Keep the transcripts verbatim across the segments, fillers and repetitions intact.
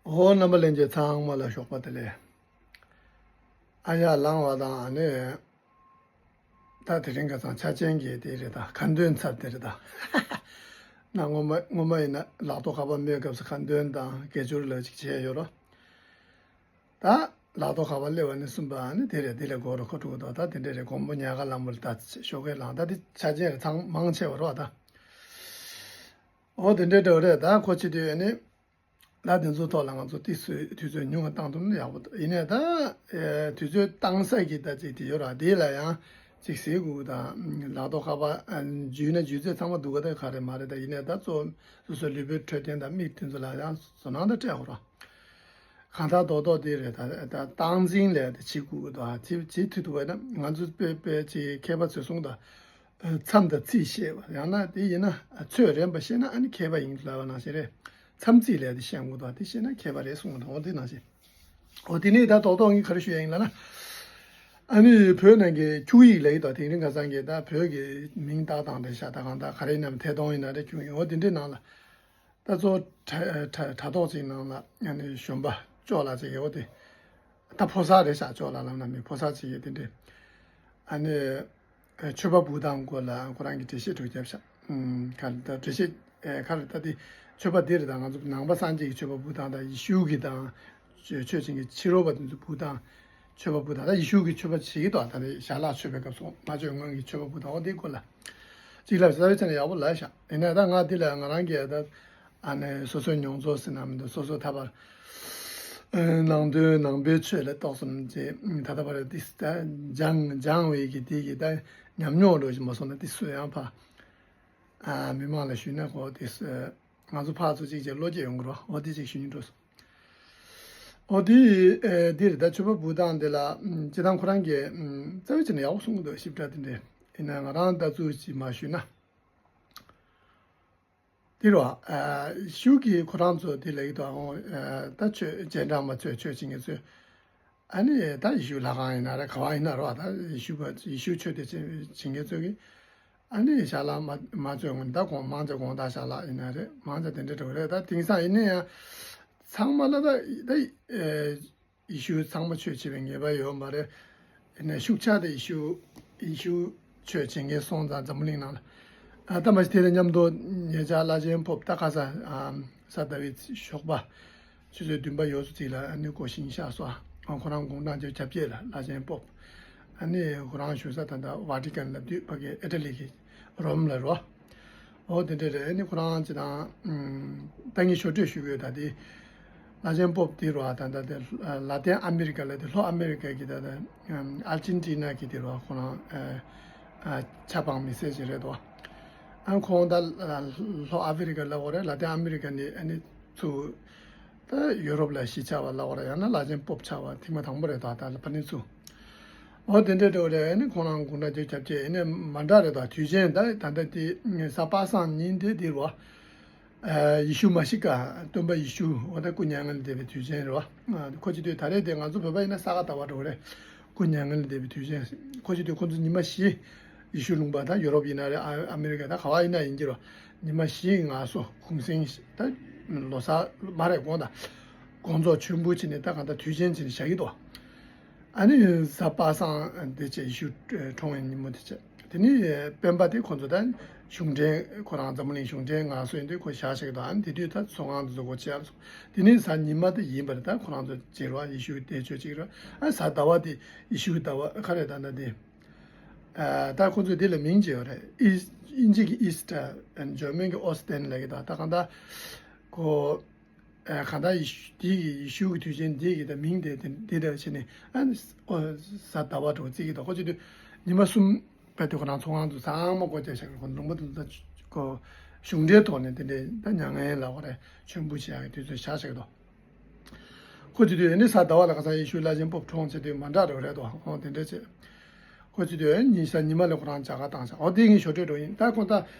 འོ། རྣམ་པ་ལྷན་རྒྱས་ཚང་མ་ལ་ཞོགས་པ་བདེ་ལེགས། ཨ་ཡ་ལངས་པ་དང་ཨ་ནི། ད་དེ་རིང་ཁ་སང་ཆ་ཅན་གྱི་དེ་རེད། ད་ཁ་འདོན་ཚར་དེ་རེད་ད། ན་སྔོན་མ་སྔོན་མ་ཡིན་ན་ལག་ཐོག་ཁ་པར་མེད་སྐབས་སུ་ཁ་འདོན་དང་སྐད་སྒྱུར་ལ་ཅིག་བྱས་ཡོད་རོ། ད་ལག་ཐོག་ཁ་པར་སླེབས་པ་ནས་གསུམ་པ་ཨ་ནི་དེ་རེད། དེ་ལས་འགོར་རོ་ཁོ་ཕྲུ་གུ་དང་ད་དེ་འདྲས་རེད། དགོང་མོ་ཉལ་ཁ་ལངས་པ་ལ་ད་ཞོགས་ཀས་ལངས། ད་དེ་ཆ་ཅན་རེད། ཚང་མང་ཆེ་བ་རོ་ད། འོ་དེ་འདྲས་འདྲ་བ་རེད། ད་ཁོ་ཕྱི་དུས་ཨ་ནི། ད་དེ་ཚོའི་ཐོག་ལ་ང་ཚོ་ཏིག་ཙམ་དུས་ཚོད་ཉུང་བ་བཏང་ཐུབ་ན་ཡག་པོ་འདུག་ཡིན་ནའི་ད་ཨེ་དུས་ཚོད་བཏང་ས་གི་ད་ཅིག་དེ་ཡོད་ར། དེ་ལ་ཡང་ཅིག་ཟེར་དགོས་དང་། ལག་ཐོག་ཁ་པར་ཨ་འཇུས་ན་འཇུས་ཚད་ཚང་མ་སྡུག་ག་ད་ག་རེ་མ་རེད། ད་ཡིན་ནའི་ད་གཙོ་བོ་སོ་སོའི་ལུས་པོའི་འཕྲོད་བསྟེན་དང་མིག་དེ་ཚོ་ལ་ཡང་བསོད་ནམས་ད་སྤྲད་དགོས་ར། གང་ལྟར་རྡོག་རྡོག་དེ་རེད། ད་ད་སྟངས་འཛིན་ལས་དེ་བྱེད་དགོས་དང་། བྱེད་བྱེད་ཐུབ་ཐུབ་པ་ན་ང་ཚོ་དཔེ་དཔེ་ཅིག་མཁས་པ་ཚོས་གསུངས་དང་། མཚམས་དང་ཚིགས་ཤེས་པ། ཡང་ན་དེ་ཡིན་ན་ཚོད་རན་པ་ཤེས་ན་ཨ་ནི་མཁས་པ་ཡིན་ལབ་པ་ནང་བཞིན་རེད། མཚམས་ཚིགས་ལས་དེ་ཤེས་དགོས་དང་། དེ་ཤེས་ན་མཁས་པ་རེད་གསུངས་དང་། འོ་དེ་ནང་བཞིན། འོ་དེ་ནས་ད་རྡོག་རྡོག་ངས་ག་རེ་ཞུ་ཡ་ཡིན་ལབ་ན། ཨ་ནི་བོད་ནང་གི་འཁྱུག་ཡིག་ལབ་ཀྱི་འདུག་དེང་རིང་ཁ་སང་གི་ད་བོད་ཀྱི་མིང་བཏགས་སྟངས་རེད་ཤག་ད་གང་ལྟར་ག་རེ་ཡིན་ནའམ་ཐད་གཏོང་ཡིན་ན་རེད། འཁྱུག་ཡིག་འོ་དེ་འདྲའི་ནང་ལ། ད་གཙོ་བོ་དྲ་དྲ་དྲ་ཐོག་ཅིག་ནང་ལ་ཨ་ནི་གཞོན་པ་ཅོག་ལགས་ཅིག་ཡོད་དེ། ད་ཕོ་གསར་རེད་ཤག་ཅོག་ལགས་ལབ་ན་མི་ཕོ་གསར་ཅིག་ཡོད་དེ་འདྲས། ཨ་ནི་མཆོད་པ་འབུལ་སྟངས་སྐོར་ལ་ཁོ་རང་གིས་འགྲེལ་བཤད་དྲུག་བརྒྱབ་ཤག་ཨུམ། ག་ད་འགྲེལ་བཤད་ཨེ་ག་རེ་ད་དེ་མཆོད་པ་འདི་རེད། ད་ང་ཚོ་ནང་པ་སངས་རྒྱས་ཀྱི་མཆོད་པ་འབུལ་སྟངས་དང་། ཡེ་ཤུ་གི་དང་ཆོས་ཆོས་ཅན་གྱི་ཕྱི་རོལ་པ་དེ་ཚོ་འབུལ་སྟངས། མཆོད་པ་འབུལ་སྟངས། ད་ཡེ་ཤུ་གི་མཆོད་པ་བྱེད་ཀྱི་འདུག་ད་རེས་ཞལ་ལག་མཆོད་པའི་སྐབས་སུ་མ་མཆོད་སྔོན་གྱི་མཆོད་པ་འབུལ་སྟངས་འོ་དེའི་སྐོར་ལ་ཅིག་ལབ་ས་བའི་ཚེ་ན་ཡག་པོ་ལབ་ཤག་ཡིན་ན་ད་ང་འདི་ལ་ང་རང་གིས་ད་ཨ་ནི་སོ་སོའི་མྱོང་ཚོར་ཟེར་ན་མི་འདུག་སོ་སོ་ད་བར་ནང་དོན་ནང་པའི་ཆོས་ལ་ཏོག་ཙམ་ཅིག་ད་ལྟ་བར་འདི་ད་སྦྱང་སྦྱང་བའི་གི་དེ་གི་ད་ཉམས་མྱོང་འགྲོ་བཞིན་པ་སོང་ན། དེ་སུ་ཡང་ཕ་ཨ་མི་མང་ལ་ཞུས་ན་ཁོ་དེ་སུ་ང་ཚོ་ཕར་ཚུར་གཅིག་བྱས་བློ་སྐྱེད་ཡོང་གི་རོ། འོ་དེ་ཅིག་ཞུ་སྙིང་འདོད་སོང་། འོ་དེ་ཨེ་འདི་རེད། ད་མཆོད་པ་འབུལ་སྟངས་དེ་ལ་ཨམ་སྤྱིར་བཏང་ཁོ་རང་གིས་ཨམ་རྩ་བའི་ཆ་ནས་ཡག་པོ་གསུང་གི་འདུག་ཞིབ་ཕྲ་དེ་འདྲས། ཡིན་ན་ང་རང་ལྟ་ཚུལ་ཅིག་མ་ཞུས་ན། དེ་རུ་ཨ་ཤུགས་ཀྱིས་ཁོ་རང་ཚོ་དེ་ལེགས་དང་ཨ་ད་ཆོས་རྗེས་འབྲང་མ་ཚོས་ཆོས་བྱེད་མཁན་ཚོས་ཨ་ནི་ད་ཡེ་ཤུ་ལྷ་ཁང་ཡིན་ན་རེད། ག་བ་ཡིན་ན་རོ། ད་ཡེ་ཤུ་པ་ཡེ་ཤུ་ཆོས་དེ་བྱེད་བྱེད་མཁན་ཚོས་ཀྱིས་ཨ་ནི་ཞལ་ལག་མ་མ་བཙོས་སྔོན་ད་དགོང་མང་ཆེ་དགོང་དག་ཞལ་ལག་ཡིན་ན་རེད། མང་ཆེ་དེ་འདྲ་འགྲོ་གི་རེད། ད་དེང་སང་ཡིན་ན་ཡང་ཚང་མ་ལ་ད་ད་ཨེ། ཡེ་ཤུ་ཚང་མ་ཆོས་བྱེད་པའི་ངེས་པ་ཡོད་མ་རེད། ཡིན་ནའི་ཤུགས་ཆག་དེ་ཡེ་ཤུ་ཡེ་ཤུ་ཆོས་བྱེད་མཁན་སོང་ཙང་འཛམ་བུ་གླིང་ནང་ལ། ཨ་ད་མ་གཞི་དེ་དང་མཉམ་དུ་ཉེ་ཆར་བླ་ཆེན་པོབ་ད་ཁ་ས་ཨ་ས་དཱ་བིད་ཞོགས་པ་ཆུ་ཚོད་བདུན་པ་ཡོལ་སོ་ཅིག་ལ་ཨ་ནི་སྐུ་ཞིང་གཤེགས་སོང་། ཨ་ཁོ་རང་དགུང་གྲངས་བརྒྱད་ཅུ་གྱ་བརྒྱད་ལ་བླ་ཆེན་པོབ། ཨ་ནི་ཁོ་རང་བཞུགས་ས་ད་ལྟ་ཝ་ཊི་ཀན་ལབ་དུས་ཕ་གི་ཨི་ཊ་ལི་གི་རོམ་ལ་རོ། འོ་དེ་འདྲ་རེད། ཨ་ནི་ཁོ་རང་ཅི་དང་ད་ངས་ཞོར་འཕྲོས་ཞུ་གི་ཡོད། ད་དེ་བླ་ཆེན་པོབ་དེ་རོ། ད་ད་དེ་ལ་ཏིན་ཨ་མེ་རི་ཀ་ལ་དེ་ལྷོ་ཨ་མེ་རི་ཀ་གི་ད་ད་ཨར་ཇེན་ཊི་ན་གི་དེ་རོ། ཁོ་རང་ཨ་ཨ་ཆབ་འབངས་མི་སེར་ཅིག་རེད་དོ། ཨ་ཁོང་ད་ལྷོ་ཨ་ཧྥེ་རི་ཀ་ལ་འོ་རེད། ལ་ཏིན་ཨ་མེ་རི་ཀ་ནས་ཨ་ནི་ཚུར་ད་ཡོ་རོབ་ལ་གཞིས་ཆགས་པ་ལབ་དགོས་རེད། ཡང་ན་བླ་ཆེན་པོབ་ཆགས་པ་ཐེངས་མ་དང་པོ་རེད་དོ། ད་ལ་ཕ་ནི་ཚུར། འོ་དེ་འདྲ་འདྲ་བོ་རེད། ཨ་ནི་ཁོང་རང་དགུང་གྲངས་བརྒྱད་ཅུ་གྱ་བརྒྱད། ཨ་ནི་མ་འདྲ་རེད་དོ། དུས་ཆེན་ད་ད་ལྟ་དེ་གཟའ་པ་སངས་ཉིན་དེ་འདིར་བ། ཨ་ཡེ་ཤུ་མ་ཤི་ཀ་སྟོན་པ་ཡེ་ཤུ་འོ་ད་སྐུ་མྱ་ངན་ལས་འདས་པའི་དུས་ཆེན་རེད་བ། ཁོ་བྱེད་དུས་ད་རེས་དེ་ང་ཚོ་བོད་པ་ཡིན་ན་ས་ག་ཟླ་བ་འདྲ་བོ་རེད། སྐུ་མྱ་ངན་ལས་འདས་པའི་དུས་ཆེན། ཁོ་བྱེད་དུས་ཁོ་ཚོ་ཉི་མ་བཞི། ཡེ་ཤུ་ལུང་པ་ད་ཡོ་རོབ་ཡིན་ན་རེད། ཨ་ཨ་མེ་རི་ཀ་ད་ག་བ་ཡིན་ན་ཡིན་གྱི་རོ། ཉི་མ་བཞི་ངལ་གསོ་གུང་སེང་ད་ལོ་གསར་མ་རེད་དགོངས་དག་དགོངས་རྫོགས་མཆོད་འབུལ་བྱས་ནས་ད་གང་ལྟར་དུས་ཆེན་བྱས་ནས་བཞག་གི་འདུག་ཨ་ནི་གཟའ་པ་སངས་དེ་བྱས་ཡེ་ཤུ་འཁྲུངས་པའི་ཉིན་མོ་དེ་བྱས། དེ་ནི་སྤེན་པ་དེ་ཁོ་ཚོ་ད་གཞུང་འབྲེལ་ཁོ་རང་འཛམ་བུ་གླིང་གཞུང་འབྲེལ་ངལ་གསོ་ཡིན་དུས་ཁོ་ཞག་ཞིག་དང་། ཨ་ནི་དེ་དུས་ད་ཚོང་ཁང་དེ་ཚོ་སྒོ་ཕྱེ་ཡག་སོང་། དེ་ནི་གཟའ་ཉི་མ་དེ་ཡིན་པ་རེད། ད་ཁོ་རང་ཚོ་བྱེད་རོགས་ཡེ་ཤུ་གི་དེ་ཆོས་བྱེད་རོགས། ཨ་གཟའ་ཟླ་བ་དེ་ཡེ་ཤུ་གི་ཟླ་བ་ག་རེ་ད་ད་དེ། ཨ་ད་ཁོ་ཚོས་དེ་ལ་མིང་བརྗེ་བ་རེད། ཨི་དབྱིན་ཇི་གི་ཨི་སི་ཊར། འཇར་མན་གི་ཨོ་སི་ཊེན་ལབ་ཀྱི་འདུག་ད་གང་ལྟར་ཁོ། ཨ་གང་ལྟར་ཡེ་ཤུ་དེ་གི་ཡེ་ཤུ་གི་དུས་ཆེན་དེ་གི་ད་མིང་དེ་དེ་དེ་འདྲ་བྱས་ནས་ཨ་ནི་ཨོ་གཟའ་ཟླ་བ་འདྲ་བོ་བརྩི་གི་འདུག་ཁོ་ཚོས་དུས་ཉི་མ་གསུམ་པ་དེ་ཁོ་རང་ཚོང་ཁང་དུ་ཚང་མ་སྒོ་རྒྱག་བཞག་གི། ཁོ་ལུང་པ་དེ་ཚོ་ཁོ་གཞུང་འབྲེལ་ཐོག་ནས་དེ་འདྲའི་ད་མྱ་ངན་ལབ་དགོས་རེད། མཆོད་འབུལ་བྱེད་ཡག་གི་དུས་ཚོད་བཞག་བཞག་གི་འདུག་ཁོ་བྱེད་དུས་ཨ་ནི་གཟའ་ཟླ་བ་ལ་ཁ་སང་ཡེ་ཤུ་བླ་ཆེན་པོབ་འཁྲུངས་བྱེད་དུས་མ་འདྲ་འདྲ་བོ་རེད་དོ། ཨོ་དེ་འདྲ་བྱེད། ཁོ་བྱེད་དུས་ཨ་ནི་གཟའ་ཉི་མ་ལ་ཁོ་རང་མཇལ་ཁ་བཏང་བཞག་འོ་དེ་ངའི་ཞོར་འཕྲོས་འགྲོ་ཡིན། ད་ཁོ་ད་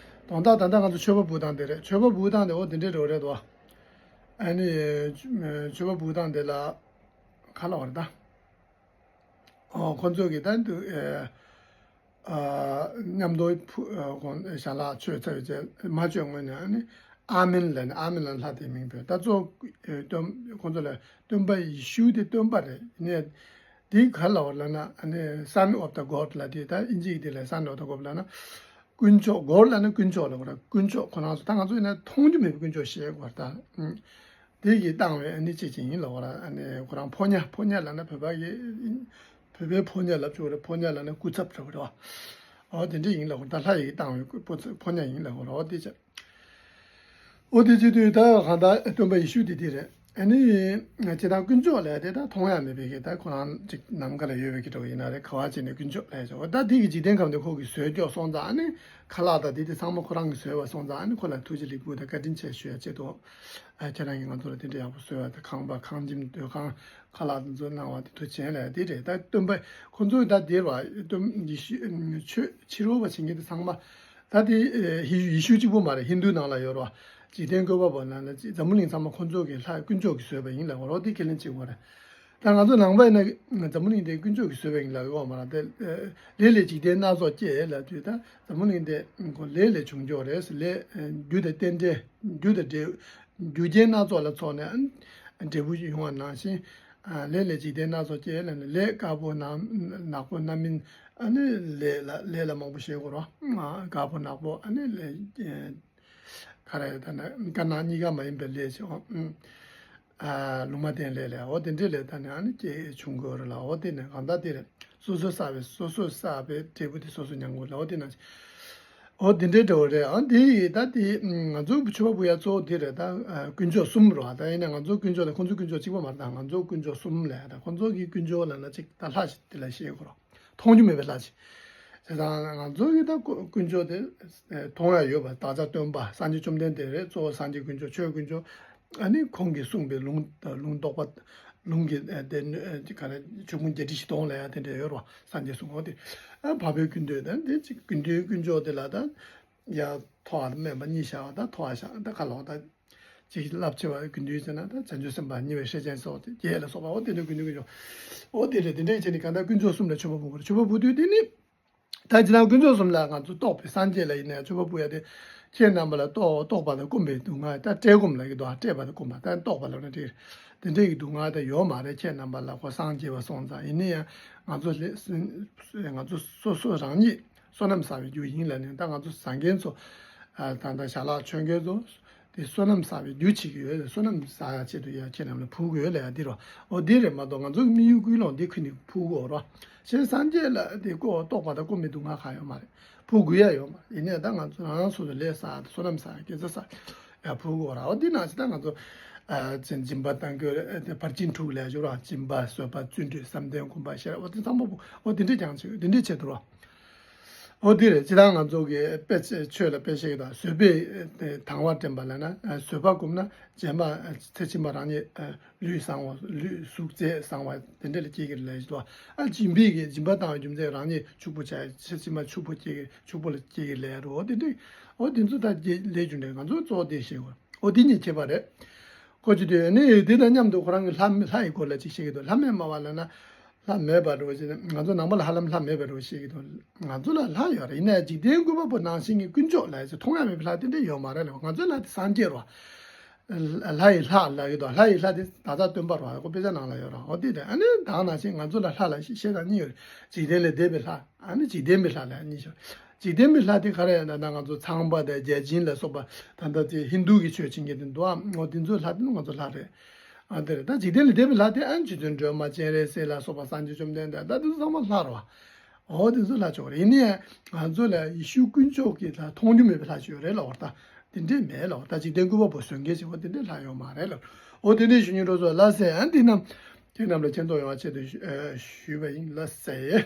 དོན་དག་ད་ལྟ་ང་ཚོ་མཆོད་པ་འབུལ་སྟངས་དེ་རེད། མཆོད་པ་འབུལ་སྟངས་དེ་འོ་དེ་འདྲ་འདྲ་བོ་རེད་དོ། ཨ་ནི་མཆོད་པ་འབུལ་སྟངས་དེ་ལ་ག་ལབ་དགོས་རེད་ད། ཨོ་ཁོ་ཚོ་གི་ད་འདུག་ཨེ། ཨ་མཉམ་དུ་ཕུ་ཨ་ཁོང་ཞལ་ལག་མཆོད་ཚར་བའི་རྗེས་མ་མཆོད་སྔོན་ནས་ཨ་ནི་ ཨ་མིན་ལབ་ནས། ཨ་མིན་ལབ་ལྷ་དེའི་མིང་བོས། ད་གཙོ་བོ་སྟོན་ཁོང་ཚོ་ལ་སྟོན་པ་ཡེ་ཤུ་དེ་སྟོན་པ་རེད། ཡིན་ནའི་དེ་ག་ལབ་པ་ལབ་ན། ཨ་ནི་Son of the God ལབ་དེ། ད་ཨིན་ཇི་ཡིག་དེ་ལ་Son of the God ལབ་ན། དཀོན་མཆོག། God ལབ་ན་དཀོན་མཆོག་ལབ་པ་རེད། དཀོན་མཆོག་ཁོ་རང་ཚོ། ད་ང་ཚོ་ཡིན་ན་མཐོང་རྒྱུ་མེད་པའི་དཀོན་མཆོག་ཞེས་གོ་བ་རེད་ད། དེ་གིས་བཏང་བའི་ཨ་ནི་ཅི་ཅིག་ཡིན་ལབ་པ་རེད། ཨ་ནི་ཁོ་རང་ཕོ་ཉ། ཕོ་ཉ་ལབ་ན་བོད་པ་གི། བོད་པའི་ཕོ་ཉ་ལབ་ཆོག་རེད། ཕོ་ཉ་ལབ་ན་སྐུ་ཚབ་འདྲ་བོ་རེད་བ། འོ་དེ་འདྲ་ཡིན་ལབ་གོ། ད་ལྷ་ཡིས་བཏང་བའི་སྐུ་ཕོ་ཕོ་ཉ་ཡིན་ལབ་གོ་རེད། འོ་དེ་བྱས། འོ་དེ་བྱེད་དུས་ད་གང་ལྟར་སྟོན་པ་ཡེ་ཤུ་དེ་དེ་རེད། ཨ་ནི་སྤྱིར་བཏང་དཀོན་མཆོག་ལབ་དེ་ད་མཐོང་ཡ་མེད་པའི་གི། ད་ཁོ་རང་ཅིག་ནམ་མཁའ་ལ་ཡོད་པའི་གི་འདྲ་བོ་ཡིན་ན་རེད། ག་བ་བྱས་ནས་དཀོན་མཆོག་ལབ་ཆོག། ད་དེ་གི་འཇིག་རྟེན་ཁམས་དེ་ཁོ་གིས་བཟོས་ཀྱོག་སོང་ཙང་། ཨ་ནི་ཁ་ལག་དང་དེ་དེ་ཚང་མ་ཁོ་རང་གིས་བཟོས་པ་སོང་ཙང་། ཨ་ནི་ཁོ་ལ་ཐུགས་རྗེ་ལེགས་འབུལ་དང་བཀའ་དྲིན་ཆེ་ཞུ་ཡ་ཆེད་དུ། ཨ། ཁྱེད་རང་གིས་ང་ཚོ་ལ་དེ་འདྲ་ཡག་པོ་བཟོས་པ་དང་། ཁང་པ། ཁང་ཁྱིམ། སྡོད་ཁང་། ཁ་ལག་དེ་ཚོ་གནང་བ་དེ་ཐུགས་རྗེ་ཆེ་ལབ་ཡ་དེ་རེད། ད་སྟོན་པ་ཁོ་ཚོས་ད་དེ་རེད་བ། སྟོན་ཡེ་ཤུ་ཆོས་ཕྱི་རོལ་པ་བྱེད་མཁན་དེ་ཚང་མ། ད་དེ་ཡེ་ཡེ་ཤུ་གཅིག་པོ་མ་རེད། ཧིན་དུ་ནང་ལ་ཡོད་རེད་བ། འཇིག་རྟེན་བཀོད་པ་པོ་ནང་ལ་ཅིག་འཛམ་བུ་གླིང་ཚང་མ་ཁོ་ཚོ་གི་ལྷ། དཀོན་མཆོག་གིས་བཟོས་པ་ཡིན་ལབ་པ་རེད། དེ་ཁས་ལེན་བྱེད་དགོས་རེད། ད་ང་ཚོ་ནང་པ་ཡིན་ན་འཛམ་བུ་གླིང་དེ་དཀོན་མཆོག་གིས་བཟོས་པ་ཡིན་ལབ་ཡོད་མ་རེད། དེ་ལས་ལས་འཇིག་རྟེན་སྣ་ཚོགས་སྐྱེས་ལབ་དུས། ད་འཛམ་བུ་གླིང་དེ་ཁོ་ལས་ལས་བྱུང་ཆོག་རེད། ལས་རྒྱུ་དང་རྟེན་འབྲེལ། རྒྱུ་དང་འབྲས། རྒྱུ་རྐྱེན་སྣ་ཚོགས་ལ་སོགས་ནས་འབྲས་བུ་ཡོང་བ་ནང་བཞིན། ལས་ལས་འཇིག་རྟེན་སྣ་ཚོགས་སྐྱེས་ལབ་ནས། ལས་དཀར་པོ་ནག་ནག་པོ་རྣམ་སྨིན། ཨ་ནི་ལས་ལ་ལས་ལ་མང་པོ་བཤད་དགོས་རེད། དཀར་པོ་ནག་པོ། ཨ་ནི་ལས། ག་རེ། ད་ནི་དཀར་ནག་གཉིས་ཀ་མ་ཡིན་པའི་ལས་ཆེ། ཨ། ལུང་མ་བསྟན་ལས་ལས། འོ་དེ་འདྲའི་ལས། ད་ནི་ཨ་ནི་སྐྱེ་བྱུང་དགོས་རེད་ལ། འོ་དེ་ནི་གང་ལྟར་དེ་རེད། སོ་སོ་བསགས་པའི། སོ་སོ་བསགས་པའི་འབྲས་བུ་དེ་སོ་སོ་མྱང་དགོས་ལ། འོ་དེ་ནང་བཞིན། འོ་དེ་འདྲའི་འདྲ་བོ་རེད། ཨ། དེ་ཡིས་ད་དེ་ང་ཚོ་མཆོད་པ་ཕུལ་ཡ་གཙོ་བོ་དེ་རེད། ད་དཀོན་མཆོག་གསུམ་རེད་བ། ད་ཡིན་ན་ང་ཚོ་དཀོན་མཆོག་དང་ཁོང་ཚོའི་དཀོན་མཆོག་གཅིག་པ་མ་རེད། ད་ང་ཚོ་དཀོན་མཆོག་གསུམ་ལབ་ཡ། ད་ཁོང་ཚོ་གི་དཀོན་མཆོག་ལབ་ན་ཅིག་ད་ལྷ་ཞིག་དེ་ལ་བཤད་དགོས་རེད། མཐོང་རྒྱུ་མེད་པའི་ལྷ་ཅིག། བྱས་ཙང་ང་ཚོ་གི་ད་དཀོན་མཆོག་དེ་མཐོང་ཡ་ཡོད་པ། བདག་ཅག་སྟོན་པ་སངས་རྒྱས་བཅོམ་ལྡན་འདས་རེད། གཙོ་བོ་སངས་རྒྱས་དཀོན་མཆོག། ཆོས་དཀོན་མཆོག། ཨ་ནི་ཁོང་གིས་གསུངས་པའི་ལུང་། ལུང་རྟོགས་པ། ལུང་གི་དེ་ག་རེ། ཆོས་ཀུན་བརྒྱད་ཁྲི་བཞི་སྟོང་ལབ་ཡ་དེ་འདྲ་ཡོད་རེད་བ། སངས་རྒྱས་གསུངས། འོ་དེ། ཨ། འཕགས་པའི་ཀུན་འདུས་དང་དེ་ཅིག། ཀུན་འདུས་དཀོན་མཆོག་དེ་ལ་ད་ཡ་མཐོ་བ་དང་དམན་པ་གཉིས་བཞག་པ། ད་མཐོ་བ་བཞག། ད་ག་ལབ་ད། ཅིག་རླབས་ཆེ་བ་ཀུན་འདུས་ཟེར་ན། ད་བྱང་ཆུབ་སེམས་དཔའ་ཉེ་བའི་སྲས་ཆེན་སོགས་དེ་བརྒྱད་ལ་སོགས་པ། འོ་དེ་འདྲའི་ཀུན་འདུས་ཀུན་འདུས། འོ་དེ་རེད། དེ་འདྲའི་བྱས་ནས་གང་ལྟར་དཀོན་མཆོག་གསུམ་ལ་མཆོད་པ་ཕུལ་དགོས་རེད། མཆོད་པ་ཕུལ་དུས་དེ་ནི། ད་ཇི་ལྟར་དཀོན་མཆོག་གསུམ་ལ་ང་ཚོ་རྟོགས་པའི་སངས་རྒྱས་ལ་ཡིན་ནའི་མཆོད་པ་ཕུལ་ཡ་དེ། ཁྱེད་རྣམ་པ་ལ་རྟོགས་རྟོགས་པ་དང་སྐོམ་པའི་སྡུག་བསྔལ། ད་བཀྲེས་སྐོམ་ལབ་ཀྱི་འདུག། ཨ། བཀྲེས་པ་དང་སྐོམ་པ། ད་རྟོགས་པ་ལབ་ན་འགྲིག། དེ་འདྲའི་གི་སྡུག་བསྔལ་ད་ཡོད་མ་རེད། ཁྱེད་རྣམ་པ་ལ་ཁོ་སངས་རྒྱས་པ་སོང་ཙང་། ཡིན་ན་ཡང་ང་ཚོ་ལས་ང་ཚོ་སོ་སོ་རང་ཉིད་བསོད་ནམས་བསགས་པའི་རྒྱུ་ཡིན་ལབ་ནས། ད་ང་ཚོ་བཟང་མཁན་ཚོ། ཨ། ད་ལྟ་ཞལ་ལག་མཆོད་མཁན་ཚོ་དེ་བསོད་ནམས་བསགས་པའི་རྒྱུ་བྱེད་ཀྱི་ཡོད། བསོད་ནམས་བསགས་ཡ་ཆེད་དུ་ཡ་ཁྱེད་རྣམས་ལ་ཕུལ་དགོས་ལབ་ཡ་འདི་རེད། འོ་འདི་རེད་མ་གཏོགས། ང་ཚོ་དམིགས་ཡུལ་ཀུན་སློང་འདི་ཁུར་ནས་ཕུལ་དགོས་རེད། ཞེས་སངས་རྒྱས་ལ་དེ་ཀོ་རྟོགས་པ་དང་སྐོམ་པའི་སྡུག་བསྔལ་གང་ཡོད་མ་རེད། ཕུལ་དགོས་ཡ་ཡོད་མ་རེད། ཡིན་ནའི་ད་ང་ཚོ་རང་རང་སོ་སོ་ལས་བསགས། བསོད་ནམས་བསགས། དགེ་རྩ་བསགས་ཡ་ཕུལ་དགོས་རེད། འོ་འདི་ནང་བཞིན་ད་ང་ཚོ། ཨ། སྦྱིན་སྦྱིན་པ་གཏང་རྒྱུ་རེད། དེ་ཕར་ཕྱིན་དྲུག་ལབ་ཡ་ཅིག་ཡོད་རེད། སྦྱིན་པ། བཟོད་པ། བརྩོན་འགྲུས། བསམ་གཏན་སྒོམ་པ་ཤེས་རབ། འོ་དེ་ཚང་མ་ཕུལ། འོ་དེ་འདྲས་ཀྱང་བྱེད། དེ་འདྲས་བྱེད་དུ་རོ། འོ་དེ་རེད། སྤྱིར་བཏང་ང་ཚོ་གི་དཔེ་ཆ་ཆོས་ལ་དཔེ་བཤད་ཀྱི་དང་། བཟོད་པས་དང་བ་འདྲེན་པ་ལབ་ན། བཟོད་པ་བསྒོམས་ན་རྗེས་མ་ཚེ་ཕྱི་མ་རང་ཉིད་ལུས་བཟང་བ། ལུས་གཟུགས་མཛེས་བཟང་བ་དེ་འདྲ་ལ་སྐྱེ་གི་ལབ་ཡ་ཅིག་འདུག། ཨ། སྦྱིན་པའི་གི་སྦྱིན་པ་བཏང་བའི་རྒྱུ་མཚན་རང་ཉིད་ཕྱུག་པོ་ཆགས། ཚེ་ཕྱི་མ་ཕྱུག་པོ་སྐྱེ་གི། ཕྱུག་པོ་ལ་སྐྱེ་གི་ལབ་ཡ་རེད། འོ་དེ་འདྲ། འོ་དེ་ཚོ་ད་ལས་རྒྱུ་འབྲས། ང་ཚོ་གཙོ་བོ་དེ་ཤེས་དགོས། འོ་དེ་གཉིས་ཁྱད་པར་རེད། ཁོ་ཅི་དུས་ནི་དེ་དང་མཉམ་དུ་ཁོ་རང་གི་ལྷ། ལྷ་ཡི་སྐོར་ལ་ཅིག་བཤད་ཀྱི་འདུག། ལྷ་མེད་སྨྲ་བ་ལབ་ན། ལྷ་མེད་པ་རེད་ཅེས། ང་ཚོ་ནང་པ་ལ་ཧ་ལམ་ལྷ་མེད་པ་རེད་བཤད་ཀྱི་འདུག། ང་ཚོ་ལ་ལྷ་ཡོད་རེད། ཡིན་ནའི་འཇིག་རྟེན་བཀོད་པ་པོ་ནང་བཞིན་གྱི་དཀོན་མཆོག་ལབ་ཡ་ཅིག་མཐོང་ཡ་མེད་པའི་ལྷ་དེ་འདྲ་ཡོད་མ་རེད་ལ། ང་ཚོའི་ལྷ་དེ་སངས་རྒྱས་རེད། ལྷ་ཡི་ལྷ་ལབ་ཀྱི་འདུག། ལྷ་ཡི་ལྷ་དེ་ད་ལྟ་སྟོན་པ་རེད། ཁོ་དཔེ་ཆ་ནང་ལ་ཡོད་རེད། འོ་དེ་རེད། ཨ་ནི་ད་ནང་བཞིན་ང་ཚོ་ལ་ལྷ་ལ་བཤད་སྟངས་གཉིས་ཡོད་རེད། འཇིག་རྟེན་ལས་འདས་པའི་ལྷ། ཨ་ནི་འཇིག་རྟེན་པའི་ལྷ་ལབ་ཡ་གཉིས་ཤིག། འཇིག་རྟེན་པའི་ལྷ་དེ་ག་རེ་ཡིན་ན། ང་ཚོ་ཚངས་པ་དང་བརྒྱ་བྱིན་ལ་སོགས་པ། ད་ལྟ་དེ་ཧིན་རྡུ་གི་ཆོས་བྱེད་མཁན་དེ་འདུག་ཨ། འོ་དེ་ཚོའི་ལྷ་དེ་ནི་ང་ཚོ་ལྷ་རེད། ཨ། དེ་རེད། ད་འཇིག་རྟེན་ལས་འདས་པའི་ལྷ་དེ། ཨ། རྗེ་བཙུན་སྒྲོལ་མ། སྤྱན་རས་གཟིགས་ལ་སོགས་པ། སངས་རྒྱས་བཅོམ་ལྡན་འདས། ད་དེ་ཚོ་ཚང་མ་ལྷ་རེད་བ། འོ་དེ་ཚོ་ལྷ་ཆོག་རེད། ཡིན་ནའི་ང་ཚོ་ལ་ཡེ་ཤུ་དཀོན་མཆོག་གི་ལྷ། མཐོང་རྒྱུ་མེད་པའི་ལྷ་ཅིག་ཡོད་རེད་ལབ་པ་རེད། ད་དེ་འདྲས་མེད་ལབ་པ་རེད། ད་འཇིག་རྟེན་བཀོད་པ་པོ་བཟོ་མཁན་ཅིག། འོ་དེ་འདྲས་ལྷ་ཡོད་མ་རེད་ལབ་པ་རེད། འོ་དེ་འདྲས་ཞུ་སྙིང་འདོད་སོང་ལ་ཟེར། ཨ། འདི་རྣམས་ཁྱེད་རྣམས་ལ་མཁྱེན་རྟོགས་ཡོང་བ་ཆེད་དུ་ཞུ། ཨ། ཞུས་པ་ཡིན་ལ་ཟེར།